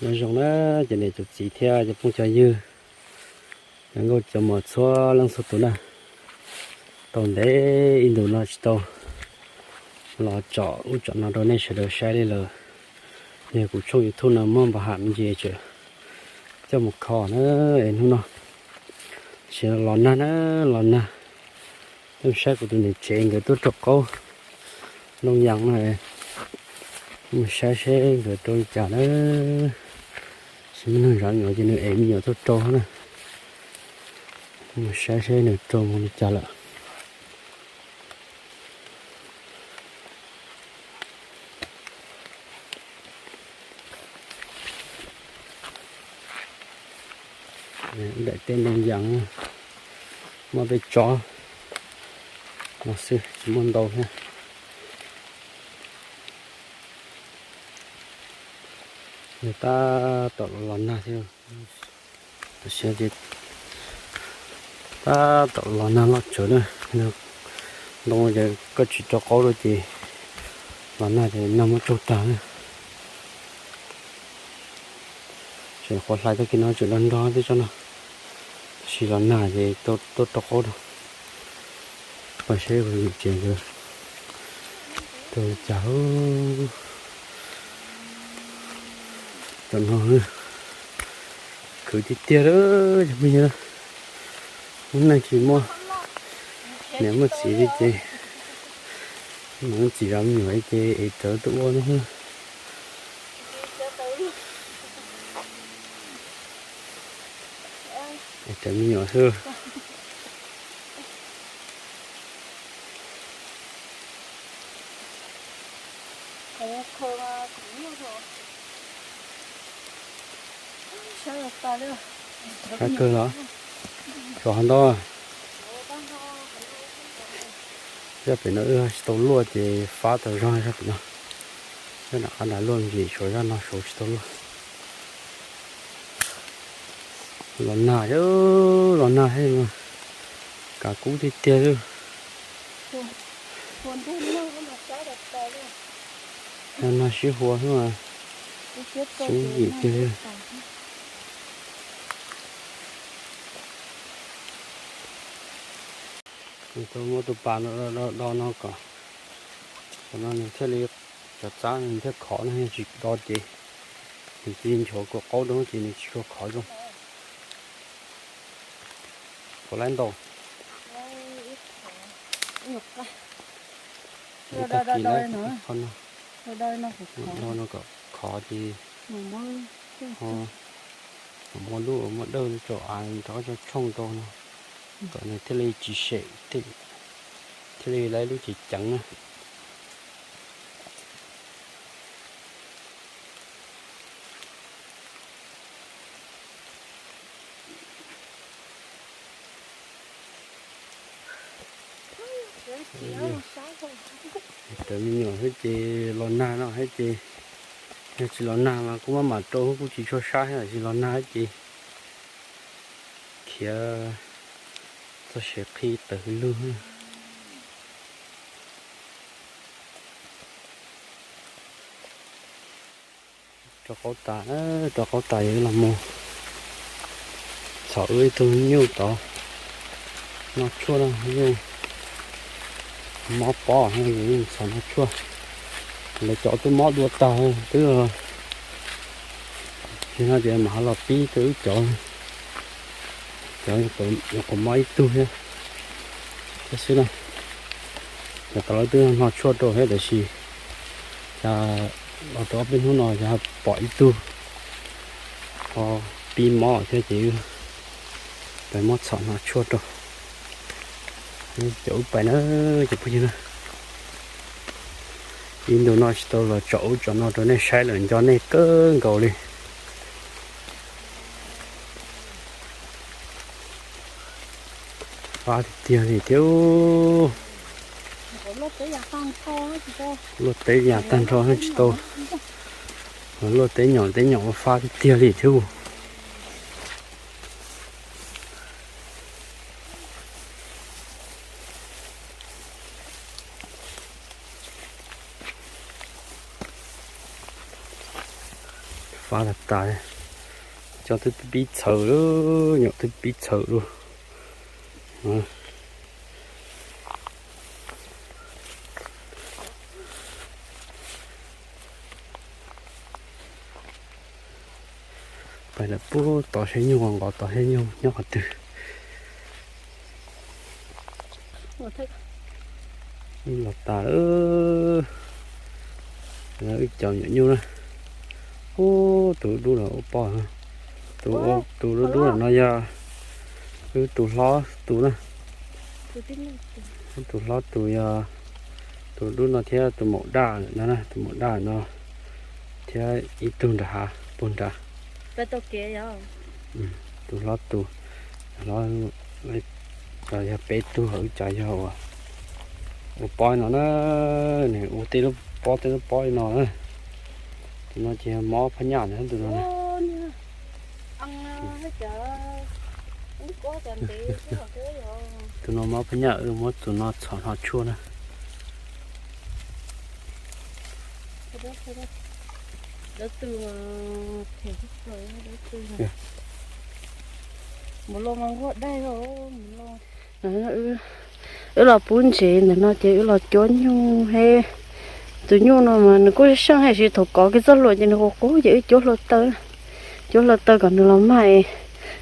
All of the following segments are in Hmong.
Nyob zoo na, cov niam cov txiv thiab cov phooj cov ywg, cov nkauj cov muam txhua leej txhua tus na. Tau ntev ib ntus no tsis tau los tsom ub tsom no rau nej sawv daws saib li lawm. Yog kuv tshooj YouTube no muaj npau ham me ntsis tseem coj mus kho na, es hnub no tsis los nag na, los nag. Coj saib kuv tus niam tsev nkawd tuaj rau qaub looj yas no, mus saib seb nkawd rau li cas na. Tsis muaj neeg zov me nyuam ces nws ev me nyuam tuaj rau na. Mus saib seb nws rau mus li cas lawm. Daim teb ntoo yas, muaj peb tsob no xwb tsis muaj ntau thiab. Yog tab tom los nag thiab, tam sim no ces tab tom los nag loj tsawv na. Ntoo ces koj tsis rau qaub rau ces los nag ces nag muab tsaug tag na. Tseem qhuav hlais tag kis no tseem nrog nrog tej tsob no, tab sis los nag ces tuaj rau qaub rau. Pom seb kuv niam tsev nkawd rau li cas. Cov no khwv tiag tiag lawm cov phooj ywg. Lub neej tsis muaj niam muaj txiv li ces niam muaj txiv zov me nyuam li ces es rawv tuaj ua no xwb. Es rawv me nyuam xwb. Sab kawg los, tshuav hov ntau. Zaj pem no wb tsis tau luaj ces fab tau zog zaj pem no. Zaj nram qab nrad luaj me ntsis, tshuav zaj no saud tsis tau luaj. Los nag, los nag thiab, kav kub tiag tiag xwb. Nag sib hua xwb mas, coob yim tiag. Nws tau muab tus pas no do do no kom, qhov no nws thiaj li, cov txab nws thiaj khov no, yog tsis do ces nws cia li nchuav kua qaub rau ces nws tsis tshua khov zoo. Puas laib ntau? Ib tag kis lawm, qhov no, no kom khov ces muab lub muab dawj rau av rov qab tsoo tshooj rau no, kom nws thiaj li tsis sem, thiaj li lawv lub cev ceev na. Rawv me nyuam thiab ces los nag no thiab ces, yog tsis los nag mas kuj maj mam rau kuj tsis tshua sab thiab, tsis los nag ces khiav txog siav qhi tawm lug. Rau qaub tas, rau qaub tas yog los mus txhom wb ib tug nyuj tod noj tshuaj na, nyuj mob pob, txhom noj tshuaj. Lawv cov twb mob dua tag twb, yog no ces mam ho los pib rau wb cov, cov nyuam qhuav mob ib tug thiab, thiab xwb na. Cov tod lawv twb noj tshuaj rau thiab tab sis cas los tau ob peb hnub no cas pom ib tug ho pib mob thiab ces peb muab txhom noj tshuaj rau. Cov ub pais na, cov phooj ywg na, ib ntus no tsis tau los tsom ub tsom no rau nej saib lawm, nco nej kawg nkaus li. Fab tiag tiag li thiab. Luaj teb yam tag nrho tsis tau, luaj teb nyom teb nyom ua fab tiag tiag li thiab. Pab tas tas, cov twb pib txhawv lawm, nyuam twb pib txhawv lawm. Pais lawm puag tod seb nyuj nqos tod seb nyuj nyob qhov twg. Los tas lawm, wb cov nyuam nyuj na. Ub, tus dub los ua poj, tus dub dub no yog wb tus hlob tus na. Tus hlob tus yog, tus dub no thiab tus maum daj no, tus maum daj no thiab ib tug nram hav puag nrad. Tus hlob tus, hlob, yog peb tug, wb cov yog ua pob no na, nws ua tej lub pob tej lub pob li no na. Tus no ces yog mob phab nyaj ntawd, tus no. Tus no mob phab nyaj, wb muab tus no txhom hno tshuaj na. Wb los pub ntsev ntawm no ces wb los cuab nyuj he. Tus nyuj no mas nws kuj seej heev, thaum kov kiag txoj hlua ces nws qus qus ces wb cuab hluav taws, cuab hluav taws kom nws los mag.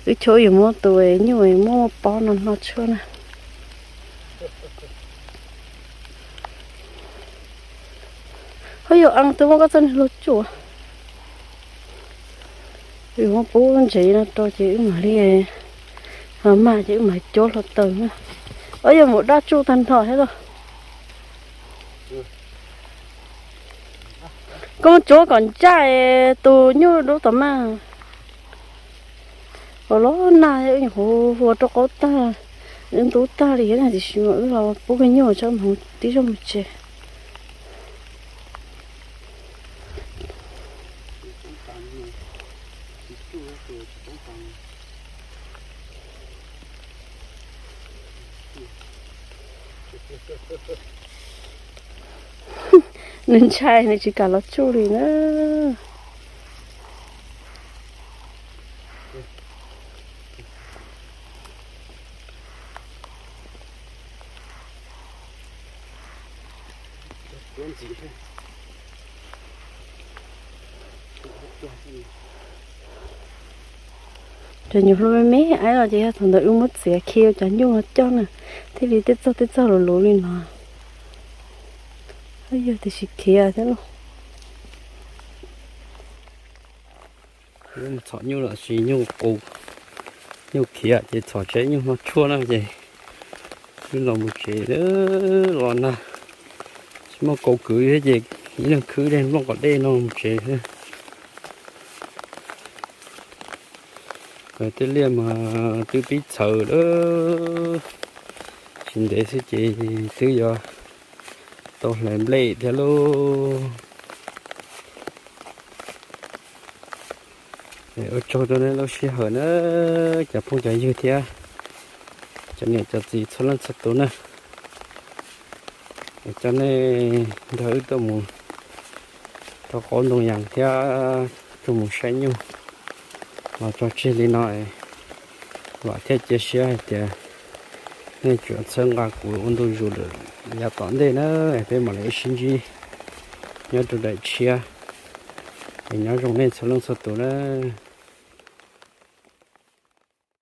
Wb chua yuav muab tus nyuj muab pob no hno tshuaj na. Ho yog ees twb muab koj txoj niag hlua tsuj. Wb muab pub ntsev no rau ces wb mam li, los mag ces wb mam cuab hluav taws na. Ob, yog mus dab tsuj tag nrho thiab los. Koj mus cuab kom ncaj tus nyuj dub tom maj. Los los nag wb nyuam qhuav hlua rau qaub tag, wb ntub tag li thiab tiam sis mas wb los pub kiag nyuj tso mus tib zog mus tsev. Nws ntshai nws tsis kam los tsuj li na. Cov nyuam hlua me me aib los ces yog thaum ntawd wb muab txiav khi cov nyuj no coj na, thiaj li tej txoj tej txoj luv luv li no. Yog tiam sis khiav thiab lauj. Wb mus txhom nyuj los sis nyuj qus, nyuj khiav ces txhom tseg nyuj hno tshuaj na ces wb los mus tsev los nag, tsis muaj kaus kwv thiab ces ib leeg khwb dej nplooj qos dej no mus tsev xwb. Tej liaj mas twb pib txhawv lawm, tsis ntev xwb ces twb yuav tau hlais nplej thiab lauj. Ua tsaug rau nej lub sij hawm na, cov phooj cov ywg thiab cov niam cov txiv txhua leej txhua tus na. Coj nej nrog wb tuaj mus rau qaub ntoo yas thiab tuaj mus saib nyuj los tso tseg li no, vam thiab cia siab hais tias nej tsuas txhawb nqa kuv ua ntu zus lawm, yav tom ntej na peb mam li sib ntsib nyob rau daim tshiab. Es nyob zoo nej txhua leej txhua tus na.